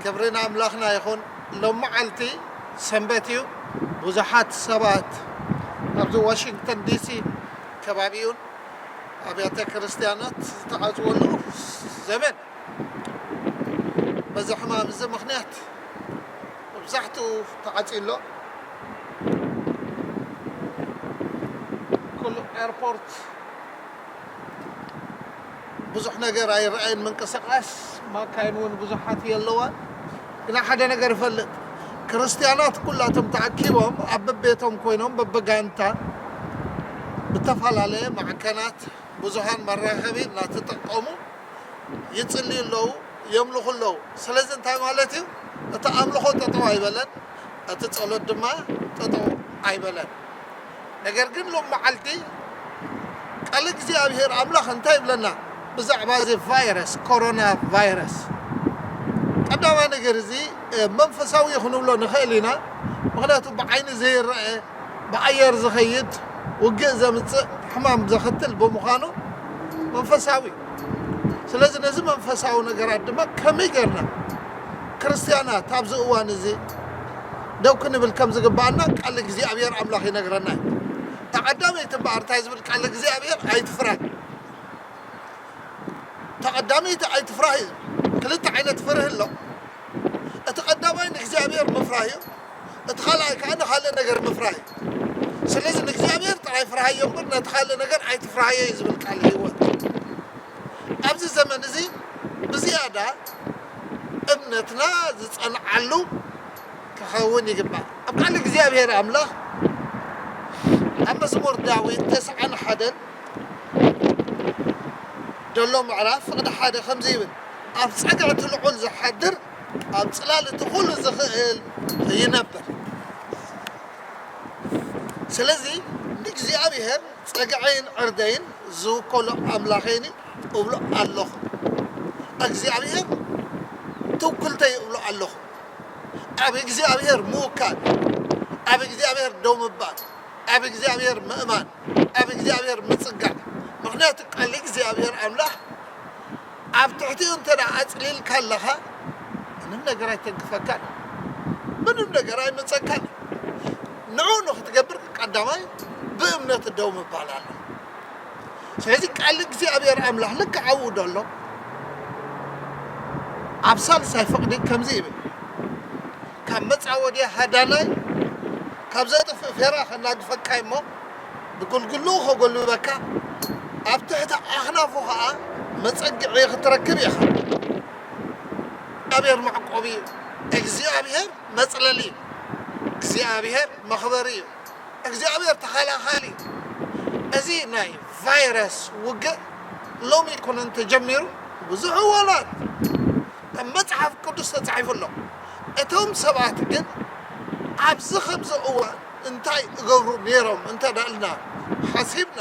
ክብሪ ንኣምላኽና ይኹን። ሎም መዓልቲ ሰንበት እዩ። ብዙሓት ሰባት ኣብዚ ዋሽንግተን ዲሲ ከባቢኡን ኣብያተ ክርስቲያናት ዝተዓጽወሉ ዘመን፣ በዚ ሕማም እዚ ምኽንያት መብዛሕትኡ ተዓጽዩ ኣሎ። ኩሉ ኤርፖርት ብዙሕ ነገር ኣይረኣይን፣ ምንቅስቓስ ማካይን እውን ብዙሓት የለዋን። ግና ሓደ ነገር እፈልጥ፣ ክርስትያናት ኩላቶም ተኣኪቦም ኣብ በቤቶም ኮይኖም በብጋንታ ብተፈላለየ ማዕከናት ብዙሃን መራኸቢ እናተጠቀሙ ይጽልዩ ኣለዉ፣ የምልኹ ኣለዉ። ስለዚ እንታይ ማለት እዩ? እቲ ኣምልኾ ጠጠው ኣይበለን፣ እቲ ጸሎት ድማ ጠጠው ኣይበለን። ነገር ግን ሎም መዓልቲ ቃል እግዚኣብሔር ኣምላኽ እንታይ ይብለና ብዛዕባ እዚ ቫይረስ፣ ኮሮና ቫይረስ? ቀዳማይ ነገር እዚ፣ እ፣ መንፈሳዊ ክንብሎ ንኽእል ኢና። ምኽንያቱ ብዓይኒ ዘይረአ፣ ብኣየር ዝኸይድ፣ ውግእ ዘምጽእ፣ ሕማም ዘኸትል ብምዃኑ መንፈሳዊ። ስለዚ ነዚ መንፈሳዊ ነገራት ድማ ከመይ ጌርና ክርስትያናት ኣብዚ እዋን እዚ ደው ክንብል ከም ዝግባኣና ቃል እግዚኣብሔር ኣምላኽ ይነግረና እዩ። ተቐዳመይቲ እምበኣር እንታይ ዝብል ቃል እግዚኣብሔር? ኣይትፍራህ። ተቐዳመይቲ ኣይትፍራህ እዩ። ክልተ ዓይነት ፍርህ ኣሎ። እቲ ቀዳማይ ንእግዚኣብሔር ምፍራህ እዩ። እቲ ካልኣይ ከዓ ንኻልእ ነገር ምፍራህ እዩ። ስለዚ ንእግዚኣብሔር ጥራይ ፍርሃዮ እምበር ነቲ ካልእ ነገር ኣይትፍርሃዮ እዩ ዝብል ቃል ህይወት። ኣብዚ ዘመን እዚ ብዝያዳ እምነትና ዝጸንዓሉ ክኸውን ይግባእ። ኣብ ቃል እግዚኣብሔር ኣምላኽ ኣብ መዝሙር ዳዊት ተስዓን ሓደን ደሎ ምዕራፍ ፍቕዲ ሓደ ከምዚ ይብል፣ ኣብ ጸግዒ እቲ ልዑል ዝሓድር ኣብ ጽላል እቲ ኩሉ ዝኽእል ይነብር። ስለዚ ንእግዚኣብሔር ጸግዐይን ዕርደይን ዝውከሎ ኣምላኸይን እብሎ ኣለኹ። እግዚኣብሔር ትውክልተይ እብሎ ኣለኹ። ኣብ እግዚኣብሔር ምውካል፣ ኣብ እግዚኣብሔር ደው ምባል፣ ኣብ እግዚኣብሔር ምእማን፣ ኣብ እግዚኣብሔር ምጽጋዕ። ምኽንያቱ ቃል እግዚኣብሔር ኣምላኽ ኣብ ትሕቲኡ እንተ ደኣ ኣጽሊልካ ኣለኻ፣ ምንም ነገር ኣይተንክፈካን፣ ምንም ነገር ኣይመጸካን። ንዑ ንኽትገብር ቀዳማይ ብእምነት ደው ምባል ኣሎ። ስለዚ ቃል እግዚኣብሔር ኣምላኽ ልክዕ ኣብኡ ደሎ ኣብ ሳልሳይ ፍቕዲ ከምዚ ይብል፣ ካብ መጻወድያ ሃዳናይ፣ ካብ ዘጥፍእ ፌራ ከናግፈካ እሞ፣ ብጉልጉሉ ከጎልብበካ፣ ኣብ ትሕቲ ኣኽናፉ ኸኣ መጸግዒ ክትረክብ ኢኻ። እግዚኣብሔር መዕቆቢ እዩ። እግዚኣብሔር መጽለሊ እዩ። እግዚኣብሔር መኽበሪ እዩ። እግዚኣብሔር ተኸላኻሊ እዩ። እዚ ናይ ቫይረስ ውግእ ሎሚ ኣይኮነን ተጀሚሩ፣ ብዙሕ እዋናት ኣብ መጽሓፍ ቅዱስ ተጻሒፉ ኣሎ። እቶም ሰባት ግን ኣብዚ ኸምዚ እዋን እንታይ እገብሩ ነይሮም እንተ ደኣ ኢልና ሓሲብና፣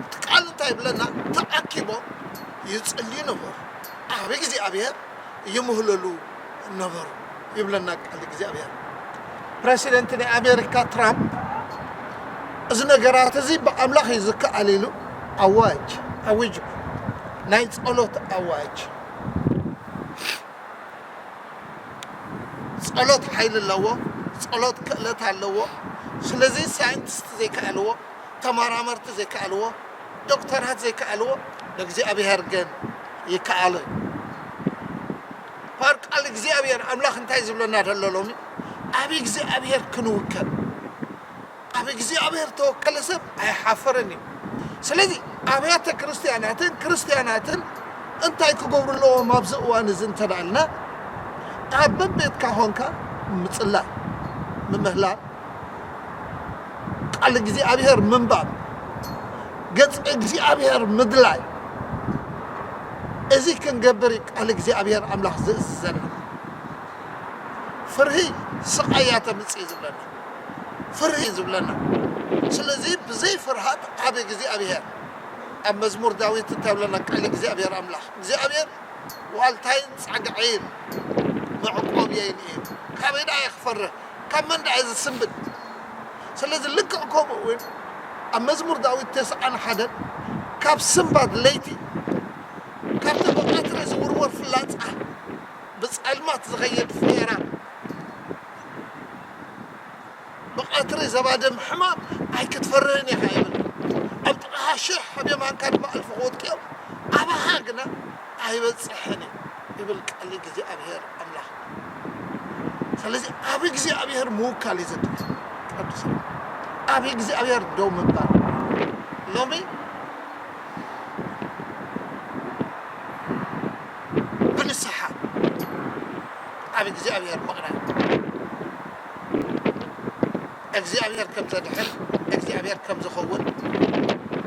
እቲ ቃል እንታይ ይብለና? ተኣኪቦም ይጽልዩ ነበሩ፣ ኣብ እግዚኣብሔር ይምህለሉ ነበሩ ይብለና ቃል እግዚኣብሔር። ፕረሲደንት ናይ ኣሜሪካ ትራምፕ እዚ ነገራት እዚ ብኣምላኽ እዩ ዝከኣል ኢሉ ኣዋጅ ኣዊጁ። ናይ ጸሎት ኣዋጅ። ጸሎት ሓይሊ ኣለዎ። ጸሎት ክእለት ኣለዎ። ስለዚ ሳይንቲስት ዘይከኣልዎ፣ ተመራመርቲ ዘይከኣልዎ፣ ዶክተራት ዘይከኣልዎ፣ ንእግዚኣብሔር ግን ይከኣሎ እዩ። እምበኣር ቃል እግዚኣብሔር ኣምላኽ እንታይ ዝብለና ዘሎ ሎሚ? ኣብ እግዚኣብሔር ክንውከል። ኣብ እግዚኣብሔር ተወከለ ሰብ ኣይሓፈረን እዩ። ስለዚ ኣብያተ ክርስትያናትን ክርስትያናትን እንታይ ክገብሩ ኣለዎም ኣብዚ እዋን እዚ እንተ ደኣ ኢልና፣ ኣብ በቤትካ ኾንካ ምጽላይ፣ ምምህላል፣ ቃል እግዚኣብሔር ምንባብ፣ ገጽ እግዚኣብሔር ምድላይ፣ እዚ ክንገብር እዩ ቃል እግዚኣብሔር ኣምላኽ ዝእዝዘና። ፍርሂ ስቓይ እያ ተምጽእ እዩ ዝብለና። ፍርሂ እዩ ዝብለና። ስለዚ ብዘይ ፍርሃት ኣብ እግዚኣብሔር፣ ኣብ መዝሙር ዳዊት እንታይ ብለና ቃል እግዚኣብሔር ኣምላኽ? እግዚኣብሔር ዋልታይን ጻግዐይን መዕቆብየይን እዩ። ካበይ ደኣ እየ ክፈርህ? ካብ መን ደኣ እየ ዝስንብድ? ስለዚ ልክዕ ከምኡ እውን ኣብ መዝሙር ዳዊት ተስዓን ሓደን ካብ ስንባድ ለይቲ፣ ካብቲ ብቐትሪ ዝውርወር ፍላጻ፣ ብጸልማት ዝኸይድ ፌራ፣ ብቐትሪ ዘባድም ሕማም ኣይክትፈርህን ኢኻ ይብል። ኣብ ጥቓኻ ሽሕ፣ ኣብ የማንካ ድማ እልፊ ክወድቁ እዮም፣ ኣባኻ ግና ኣይበጽሕን እዩ ይብል ቃል እግዚኣብሔር ኣምላኽ። ስለዚ ኣብ እግዚኣብሔር ምውካል እዩ ዘድሊ። ቅዱሳን፣ ኣብ እግዚኣብሔር ደው ምባል። ሎሚ ብንስሓ ኣብ እግዚኣብሔር ምቕራብ፣ እግዚኣብሔር ከም ዘድሕን፣ እግዚኣብሔር ከም ዝኸውን፣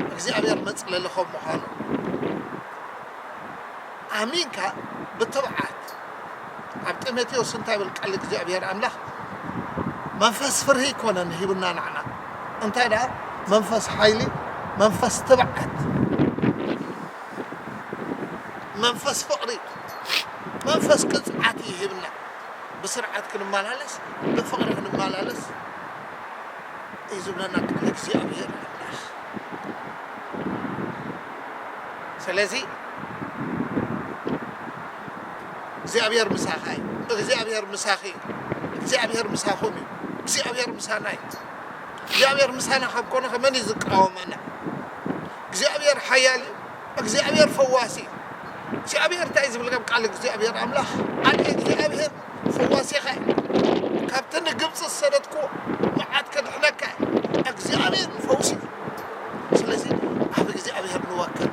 እግዚኣብሔር መጽለሊ ከም ምዃኑ ኣሚንካ ብትብዓት። ኣብ ጢሞቴዎስ እንታይ ይብል ቃል እግዚኣብሔር ኣምላኽ? መንፈስ ፍርሂ ኣይኮነን ሂብና ንዓና፣ እንታይ ደኣ መንፈስ ሓይሊ፣ መንፈስ ትብዓት፣ መንፈስ ፍቕሪ፣ መንፈስ ቅጽዓት እዩ ሂብና። ብስርዓት ክንመላለስ፣ ብፍቕሪ ክንመላለስ እዩ ዝብለና ቃል እግዚኣብሔር ኣምላኽ። ስለዚ እግዚኣብሔር ምሳኻ እዩ፣ እግዚኣብሔር ምሳኺ እዩ፣ እግዚኣብሔር ምሳኹም እዩ፣ እግዚኣብሔር ምሳና እዩ። እግዚኣብሔር ምሳና ካብ ኮነ ከመን እዩ ዝቃወመና? እግዚኣብሔር ሓያል እዩ። እግዚኣብሔር ፈዋሲ እዩ። እግዚኣብሔር እንታይ ዝብል ከም ቃል እግዚኣብሔር ኣምላኽ? ኣነ እግዚኣብሔር ፈዋሲኻ እዩ። ካብቲ ንግብፂ ዝሰደድኩዎ መዓት ከድሕነካ እዩ። እግዚኣብሔር ፈውሲ እዩ። ስለዚ ኣብ እግዚኣብሔር ንወከል፣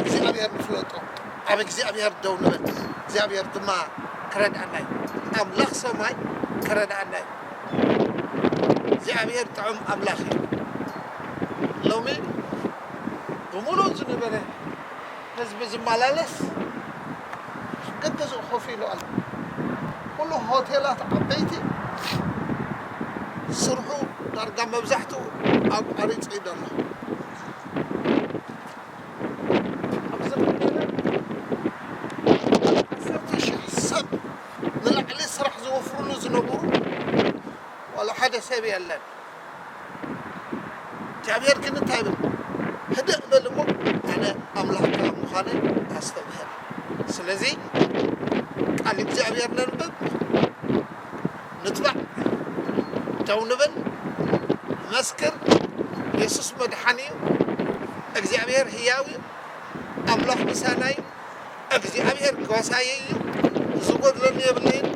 እግዚኣብሔር ንፍለጦ፣ ኣብ እግዚኣብሔር ደው ንበል። እግዚኣብሔር ድማ ክረድኣና እዩ። ኣምላኽ ሰማይ ክረድኣና እዩ። እግዚኣብሔር ጥዑም ኣምላኽ እዩ። ሎሚ ብምሉእ ዝነበረ ህዝቢ ዝመላለስ ገገዝኡ ኮፍ ኢሉ ኣሎ። ኩሉ ሆቴላት ዓበይቲ ስርሑ ዳርጋ መብዛሕትኡ ኣቋሪጹ እዩ ዘሎ። ኣብዚ ዓሰርተ ሽሕ ሰብ ንላዕሊ ስራሕ ዝወፍርሉ ዝነበሩ ዋላ ሓደ ሰብ የለን። እግዚኣብሔር ግን እንታይ ይብል? ህድእ በል እሞ ኣነ ኣምላኽካ ምዃነይ ኣስተብህል። ስለዚ ቃል እግዚኣብሔር ነንብብ፣ ንትባዕ፣ ደው ንብል፣ ንመስክር። የሱስ መድሓኒ እዩ። እግዚኣብሔር ህያው እዩ። ኣምላኽ ምሳና እዩ። እግዚኣብሔር ጓሳየ እዩ። ዝጎድለኒ የብለይን።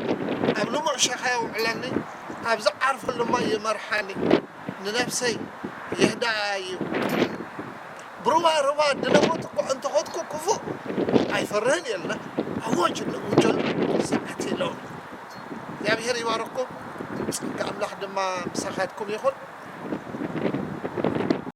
ኣብ ልሙዕ ሸኻ የውዕለኒ። ኣብ ዝዓርፈሉ ድማ ይመርሓኒ። ንነፍሰይ የህድኣ እዩ። ብሩባ ሩባ ድነሞት እኳ እንተኸድኩ ክፉእ ኣይፈርህን የልና። ኣወጅ እንእውጀሉ ሰዓት የለውን። እግዚኣብሔር ይባርኩም። ጸጋ ኣምላኽ ድማ ምሳኻትኩም ይኹን።